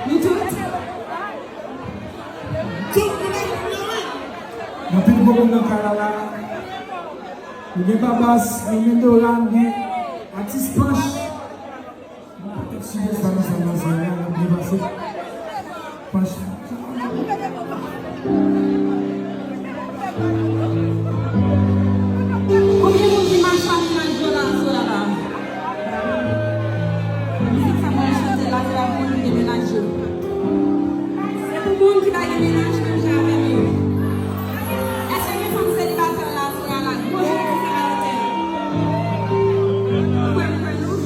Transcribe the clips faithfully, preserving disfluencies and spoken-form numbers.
Nou tout. Anpil gwo moun nan kay la la. Nou gen Babas, nou gen Dora, nou gen atis Panch. Sou de fanm sa nan zòn nan, n ap depase. Panch. Konbyen moun ki mache ak mennaj yo la, sou la la? Mizik sa mwen chante la, se pa pou moun ki gen mennaj yo. Se pou moun ki pa gen mennaj menm jan avè m yo. Èske gen fanm selibatè la, sou la la? Gwo jan ki fè la lotè. Kwè m, kwè nou.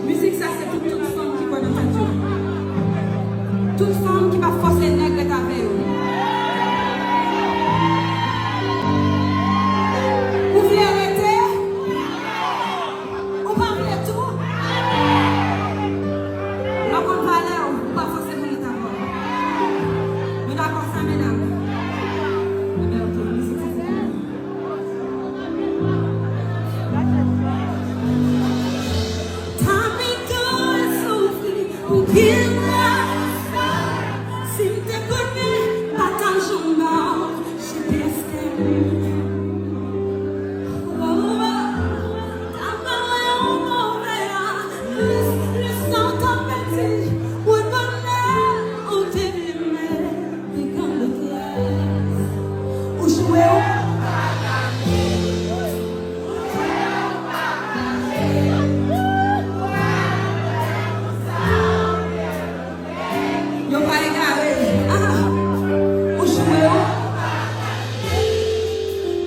Mizik sa se pou tout fanm ki kwè nan tèt yo. Tout fanm ki p ap fòse nèg ret avè yo. Ou vle rete? Ou pa vle tou? Lè w konn valè w, ou pa fòse moun ret avè w. Nou dakò sa, medam? Ebyen, ok, mizik sa se pou nou. Tanpri tou soufri pou ki lès. Si m te konnen, pa t ap janm ba w G P S te. Oh, oh, oh. T ap ba w yon move a, lès, lès sa w t ap pèdi, ou konnen ou te renmen. Ou jwe w. Yo pa egare. Ah, ou jwe w.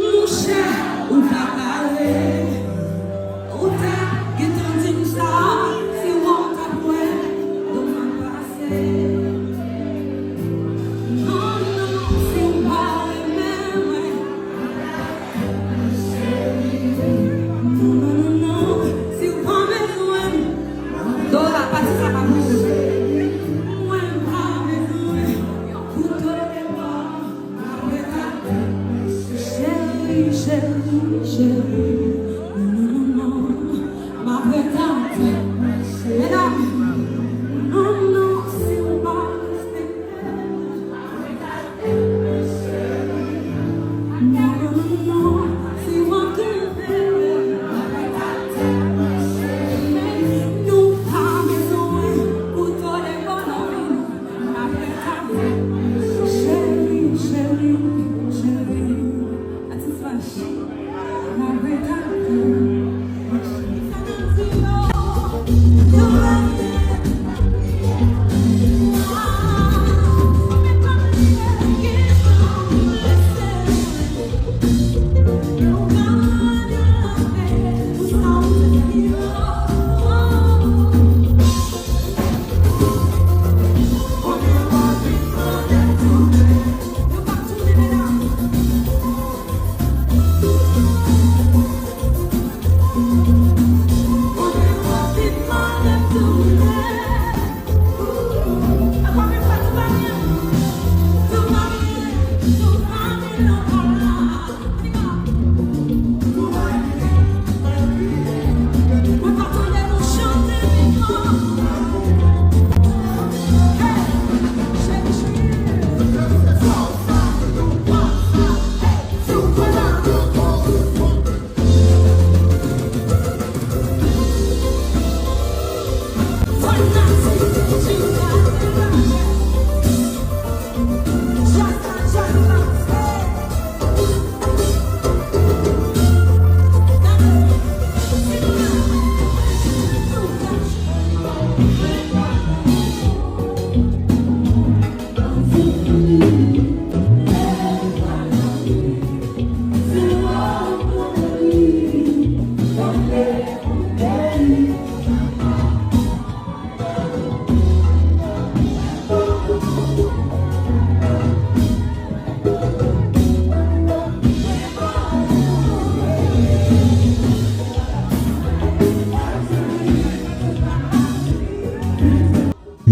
Monchè, ou pa kare. Ou ta gentan di m sa, si w t ap wè, demen pase. Non, non, si w pa renmen mwen. Non, non, non, non, si w pa bezwen m. Dora, pati sa pa pou ou. Mwen pa bezwen kouto depa. Cheri, cheri, cheri, non, non, non, non, m ap rete avèk mwen. Medam, non, non, si w pa respekte m. Non, non, non, non, si w ap kenbe m. Nou pa bezwen kouto depa nan men nou. Cheri, cheri, cheri. Atis Panch.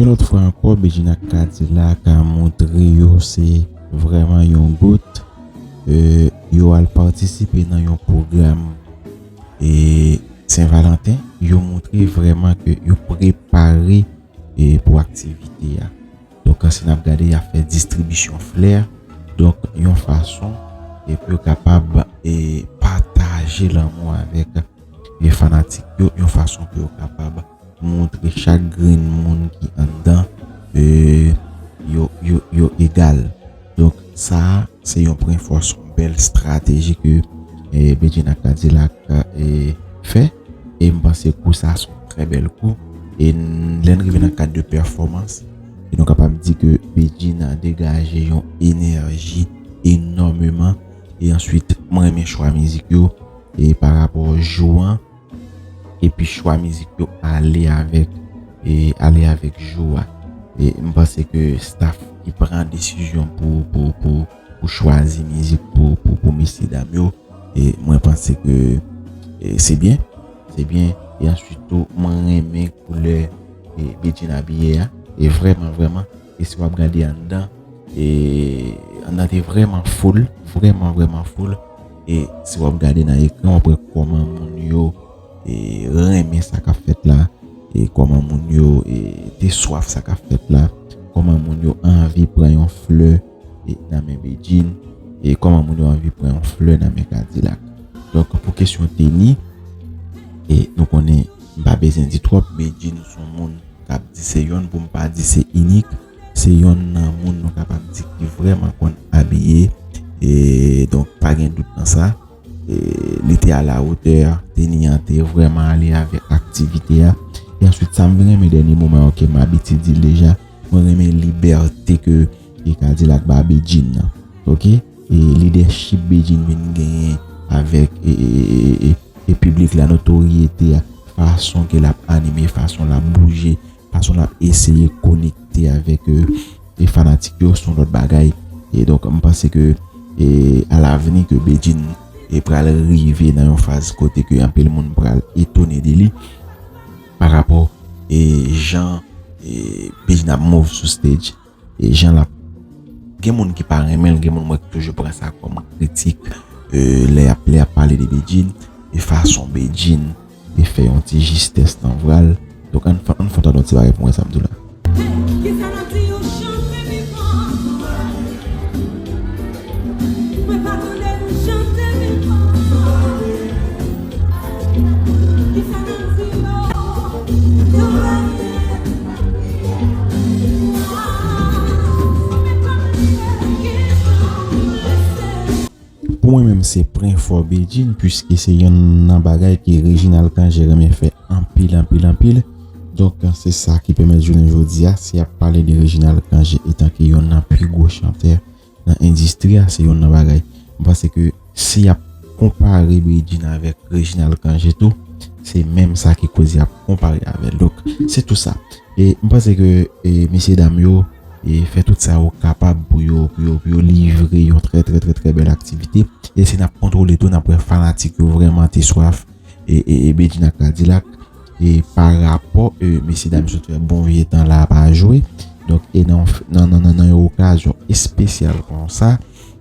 Yon lòt fwa ankò, Bedjine ak Kadilak ka montre yo se vrèman yon gout. E, yo al patisipe nan yon pwogram, e, Sen Valanten, yo yon flè. Donk, yon fason e pou yo kapab e pataje lanmou avèk e fanatik yo, yon fason pou yo kapab montre chak grenn moun ki anndan e yo, yo, yo egal. Donk, sa a, se yon pwen fòs, yon bèl estrateji ke e Bedjine ak Kadilak e fè. E m panse kou sa a se yon trè bèl kou. E n- lè n rive nan kad de pèfòmans, e nou kapab di ke Bedjine degaje yon enèji enòmeman. E answit, mwen renmen chwa mizik yo e pa rapò jou an. Epi chwa mizik yo ale avèk e ale avèk jou a. E m panse ke staff ki pran desizyon pou, pou, pou, pou chwazi mizik pou, pou, pou mesye dam yo, e mwen panse ke e se byen, se byen. E answit tou, mwen renmen koulè e Bedjine abiye a. E vrèman, vrèman, e si w ap gade anndan, e anndan te vrèman full, vrèman, vrèman full. E si w ap gade nan ekran, w ap wè kòman moun yo e renmen sa k ap fèt la, e kòman moun yo e te swaf sa k ap fèt la, kòman moun yo anvi pran yon flè e nan men Bedjine, e kòman moun yo anvi pran yon flè nan men Kadilak. Donk, pou kesyon teni, e nou konnen m pa bezwen di twòp, Bedjine se yon moun k ap di se yonn, pou m pa di se inik, se yonn nan moun nou kapab di ki vrèman konn abiye. E donk, pa gen dout nan sa. E li te alawotè, teni an te vrèman ale avèk aktivite a. E answit, sa m vin renmen dènye moman yo, ke m abitye di l deja, mwen renmen libète ke e Kadilak ba Bedjine nan. Oke? E lidèchip Bedjine vin genyen avèk e, e, e, e, e piblik la, notoryete a, fason ke l ap anime, fason l ap bouje, fason l ap eseye konekte avèk e, e fanatik yo, se yon lòt bagay. E donk, m panse ke e alavni ke Bedjine e pral rive nan yon faz kote ke anpil moun pral etone de li pa rapò e jan e Bedjine ap move sou stage. E jan l ap gen moun ki pa renmen l, gen moun mwen ki toujou pran sa kòm kritik e lè y ap, lè y ap pale de Bedjine, e fason Bedjine e fè yon ti jistès nan vwa l. Donk, ann fè, ann fè tande yon ti bagay pou mwen, sa m di w la. Pou mwen menm, se pwen fò Bedjine, piske se yonn nan bagay ke Reginald Cangé renmen fè anpil, anpil, anpil. Donk, se sa ki pèmèt jounen jodi a, si y ap pale de Reginald Cangé etanke yonn nan pi gwo chantè nan endistri a, se yonn nan bagay. M panse ke si y ap konpare Bedjine avèk Reginald Cangé tou, se menm sa ki koz y ap konpare avè l. Donk, se tou sa. E m panse ke e mesye dam yo e fè tout sa yo kapab pou yo, pou yo, pou yo livre yon trè, trè, trè, trè bèl aktivite. E si n ap kontwole tou, n ap wè fanatik yo vrèman te swaf e, e, e Bedjine ak Kadilak. E pa rapò e mesye dam yo sot fè bon vye tan la pa jwe. Donk, e nan, nan, nan, nan, nan yon okazyon espesyal konsa,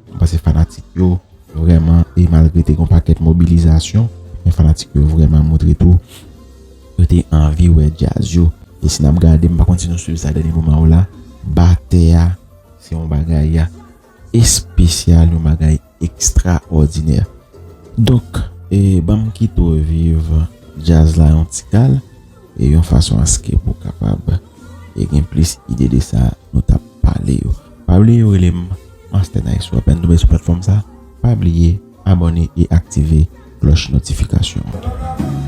m panse fanatik yo vrèman, e malgre te gen yon pakèt mobilizasyon, men fanatik yo vrèman montre tou yo te anvi wè djaz yo. E si n ap gade, m pa konn si nou swiv sa dènye moman yo la, batè a, se yon bagay a espesyal, yon bagay ekstraòdinè. Donk, e ban m kite w viv djaz la yon ti kal, e yon fason aske pou w kapab e gen plis ide de sa nou t ap pale yo. Pa bliye rele m Master Nice. W ap tonbe sou platfòm sa, pa bliye abòne e aktive klòch notifikasyon an.